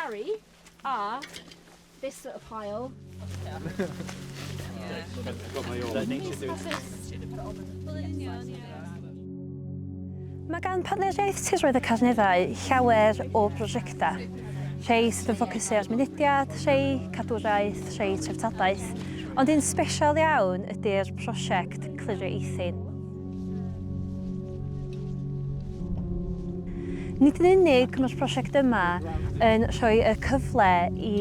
carry are this little pile. Mae gan Partneriaeth Tirwedd y Carneddau llawer o brosiectau, rhei sydd yn ffocysu ar mynediad, rhei cadwraeth, rhei treftadaeth, ond un sbesial iawn ydy'r prosiect Clirio Eithin. Nid yn unig mae'r prosiect yma yn rhoi y cyfle i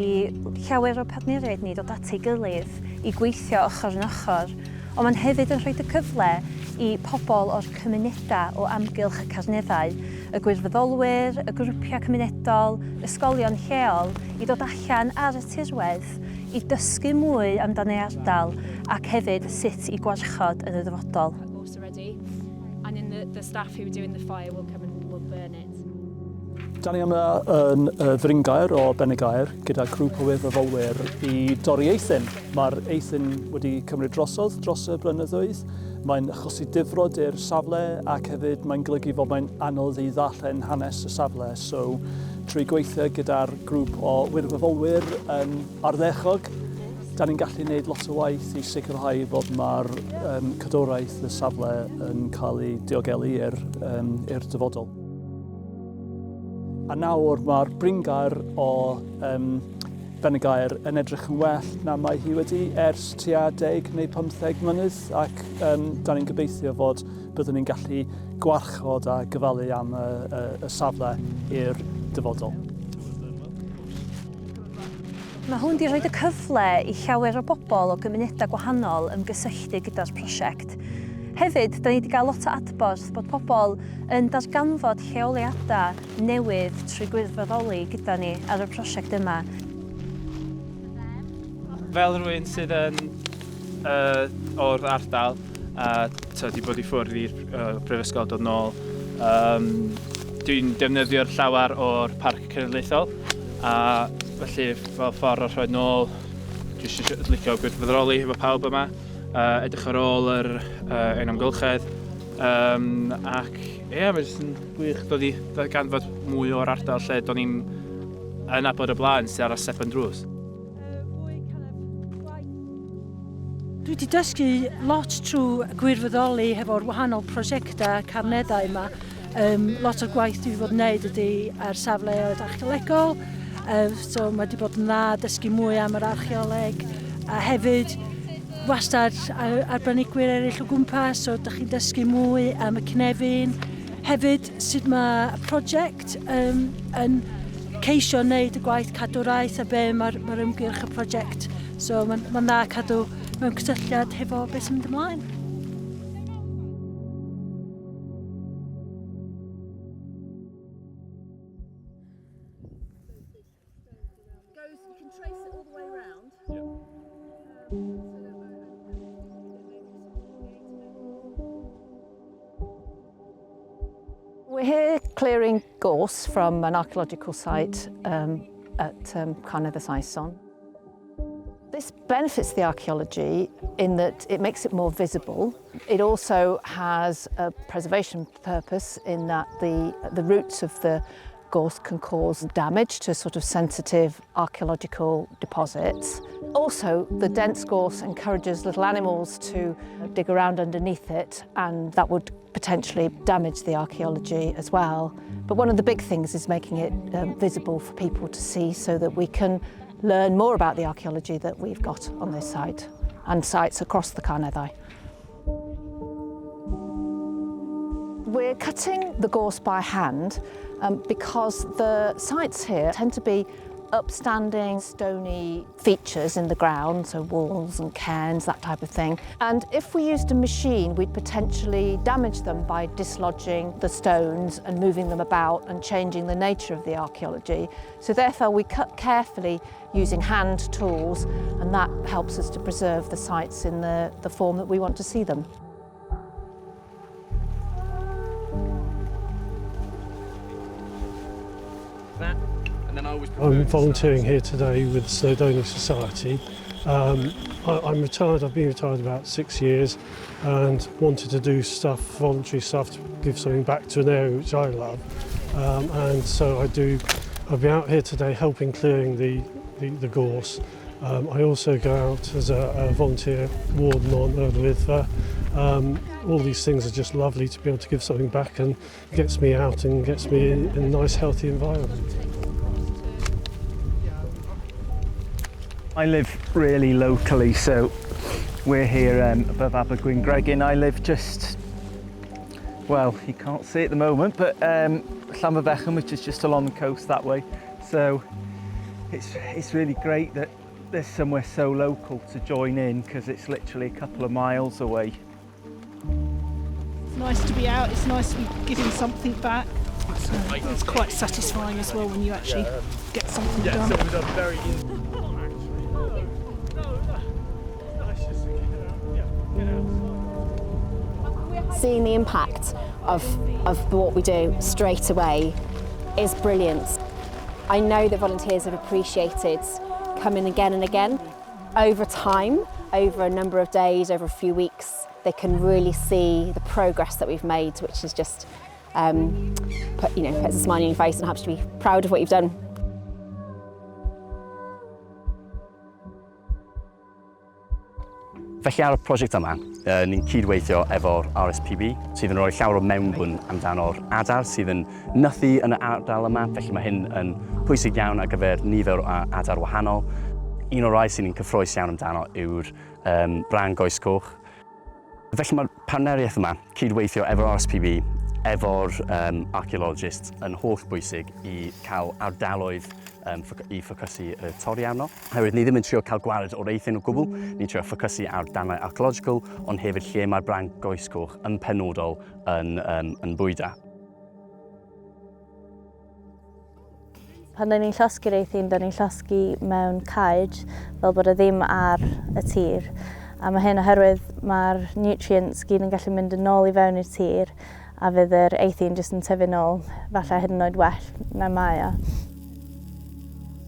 llawer o partneriaid ni ddod at ei gilydd i gweithio ochr yn ochr, ond mae'n hefyd yn rhoi y cyfle i pobl o'r cymunedau o amgylch y Carneddau, y gwirfoddolwyr, y grwpiau cymunedol, ysgolion lleol, i ddod allan ar y tirwedd i dysgu mwy amdan ei ardal ac hefyd sut i gwarchod yn y dyfodol. Da ni yma yn y Fryngaer o Benygaer gyda grŵp o wirfoddolwyr i dorri eithin. Mae'r eithin wedi cymryd drosodd dros y blynyddoedd. Mae'n achosi difrod i'r safle ac hefyd mae'n golygu fod mae'n anodd i ddarllen hanes y safle. So, trwy gweithio gyda'r grŵp o wirfoddolwyr yn ardderchog, da ni'n gallu gwneud lot o waith i sicrhau fod mae'r um, cadwraeth y safle yn cael ei diogelu i'r um, dyfodol. A nawr mae'r bryngaer o um, Benygaer yn edrych yn well na mae hi wedi ers tua 10 neu 15 mlynedd ac um, da ni'n gobeithio fod byddwn ni'n gallu gwarchod a gofalu am y, y, y safle i'r dyfodol. Mae hwn wedi rhoi y cyfle i llawer o bobl o gymunedau gwahanol ymgysylltu gyda'r prosiect. Hefyd, da ni wedi cael lot o adborth bod pobl yn darganfod lleoliadau newydd trwy gwirfoddoli gyda ni ar y prosiect yma. Fel rhywun sydd yn uh, o'r ardal a so, di bod i ffwrdd i'r uh, brifysgol dod nôl, um, dwi'n defnyddio'r llawer o'r Parc Cenedlaethol a felly fel ffordd o rhoi nôl, dwi eisiau licio gwirfoddoli efo pawb yma, uh, edrych ar ôl yr uh, ein amgylchedd um, ac ie, yeah, mae jyst yn gwych dod i ddarganfod mwy o'r ardal lle do'n i'n yn nabod y blaen sydd ar y stepen drws. Dwi wedi dysgu lot trwy gwirfoddoli hefo'r wahanol prosiectau carneddau yma. Um, lot o'r gwaith dwi wedi bod yn neud ydy ar safleoedd archeolegol, um, so mae wedi bod yn dda dysgu mwy am yr archeoleg, a hefyd wastad arbenigwyr eraill o gwmpas, so ydych chi'n dysgu mwy am y cynefin. Hefyd, sut mae y prosiect um, yn ceisio wneud y gwaith cadwraeth a be mae'r mae ymgyrch y prosiect. So mae'n ma dda cadw mewn cysylltiad hefo beth sy'n mynd ymlaen. We're here clearing gorse from an archaeological site um, at um, Carnedd y Saeson. This benefits the archaeology in that it makes it more visible. It also has a preservation purpose in that the, the roots of the gorse can cause damage to sort of sensitive archaeological deposits. Also, the dense gorse encourages little animals to dig around underneath it and that would potentially damage the archaeology as well. But one of the big things is making it um, visible for people to see so that we can learn more about the archaeology that we've got on this site and sites across the Carneddau. We're cutting the gorse by hand um, because the sites here tend to be upstanding stony features in the ground, so walls and cairns, that type of thing. And if we used a machine, we'd potentially damage them by dislodging the stones and moving them about and changing the nature of the archaeology. So therefore we cut carefully using hand tools and that helps us to preserve the sites in the, the form that we want to see them. I'm volunteering here today with the Snowdonia Society. Um, I, I'm retired, I've been retired about six years and wanted to do stuff, voluntary stuff, to give something back to an area which I love. Um, and so I do I've been out here today helping clearing the, the, the gorse. Um, I also go out as a, a volunteer warden on Yr Wyddfa. Um, all these things are just lovely to be able to give something back and gets me out and gets me in, in a nice healthy environment. I live really locally, so we're here um, above Abergwyngregyn. I live just, well, you can't see at the moment, but um, Llanfairfechan, which is just along the coast that way. So it's, it's really great that there's somewhere so local to join in because it's literally a couple of miles away. It's nice to be out, it's nice to be giving something back. So it's quite satisfying as well when you actually get something done. Seeing the impact of, of what we do straight away is brilliant. I know the volunteers have appreciated coming again and again. Over time, over a number of days, over a few weeks, they can really see the progress that we've made, which is just, um, put, you know, puts a smile on your face and helps you be proud of what you've done. Felly ar y prosiect yma, uh, ni'n cydweithio efo'r RSPB, sydd yn rhoi llawer o mewnbwn amdano'r adar sydd yn nythu yn y ardal yma, felly mae hyn yn pwysig iawn ar gyfer nifer o adar wahanol. Un o'r rai sy'n ni'n cyffroes iawn amdano yw'r um, brân goes coch. Felly mae'r partneriaeth yma, cydweithio efo'r RSPB, efo'r um, archaeologists yn holl bwysig i cael ardaloedd um, i ffocysu y torri arno. Oherwydd ni ddim yn trio cael gwared o'r eithin o gwbl, ni'n trio ffocysu ar darnau archaeological, ond hefyd lle mae'r brân goes coch yn penodol yn, um, yn bwyda. Pan da ni'n llosgi'r eithin, da ni'n llosgi mewn caej fel bod e ddim ar y tir. A mae hyn oherwydd mae'r nutrients gyd yn gallu mynd yn ôl i fewn i'r tir a fydd yr eithin jyst yn tyfu nôl, falle hyd yn oed well na mae o.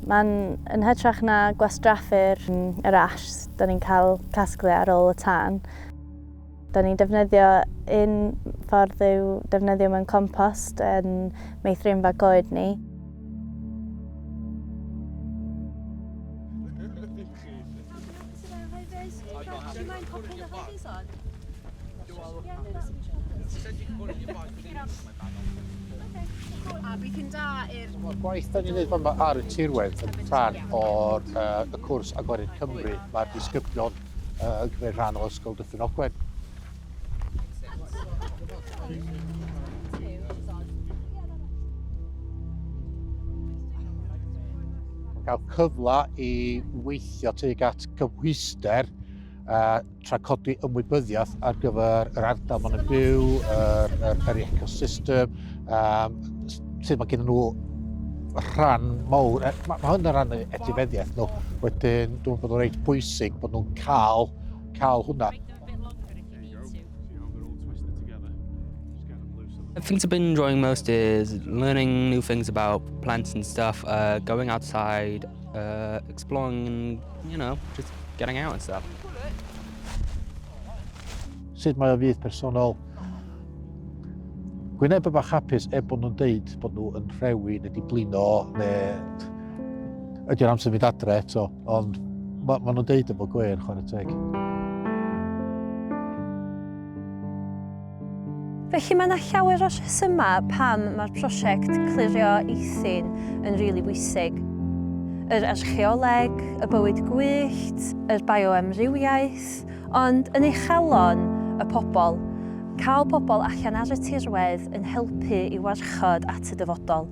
Mae'n yn hytrach na gwastraffu'r yr ash da ni'n cael casglu ar ôl y tân. Da ni'n defnyddio un ffordd yw defnyddio mewn compost yn meithrinfa goed ni. Mae'r gwaith da ni'n neud fama ar y tirwedd yn rhan o'r uh, y cwrs Agored Cymru. Mae'r disgyblion uh, yn cymryd rhan o Ysgol Dyffryn Ogwen. Mae'n cael cyfle i weithio tuag at gymhwyster uh, tra codi ymwybyddiaeth ar gyfer yr ardal maen nhw'n byw, yr, yr, yr ecosystem, um, sut mae gen nhw rhan mawr, e, mae, mae hwn yn rhan etifeddiaeth nhw, wedyn dwi'n meddwl bod o'n reit bwysig bod nhw'n cael, cael hwnna. The things I've been enjoying most is learning new things about plants and stuff, uh, going outside, uh, exploring and, you know, just getting out and stuff. Sut mae o fydd personol? Gwyneb y bach hapus er bod nhw'n deud bod nhw yn rhewi neu di blino neu ydy'r amser fynd adre eto, ond ma, ma nhw'n deud efo gwên chwarae teg. Felly mae yna llawer o rhesymau pam mae'r prosiect Clirio Eithin yn rili bwysig. Yr archeoleg, y bywyd gwyllt, yr bioamrywiaeth, ond yn ei chalon, y pobl. Cael pobl allan ar y tirwedd yn helpu i warchod at y dyfodol.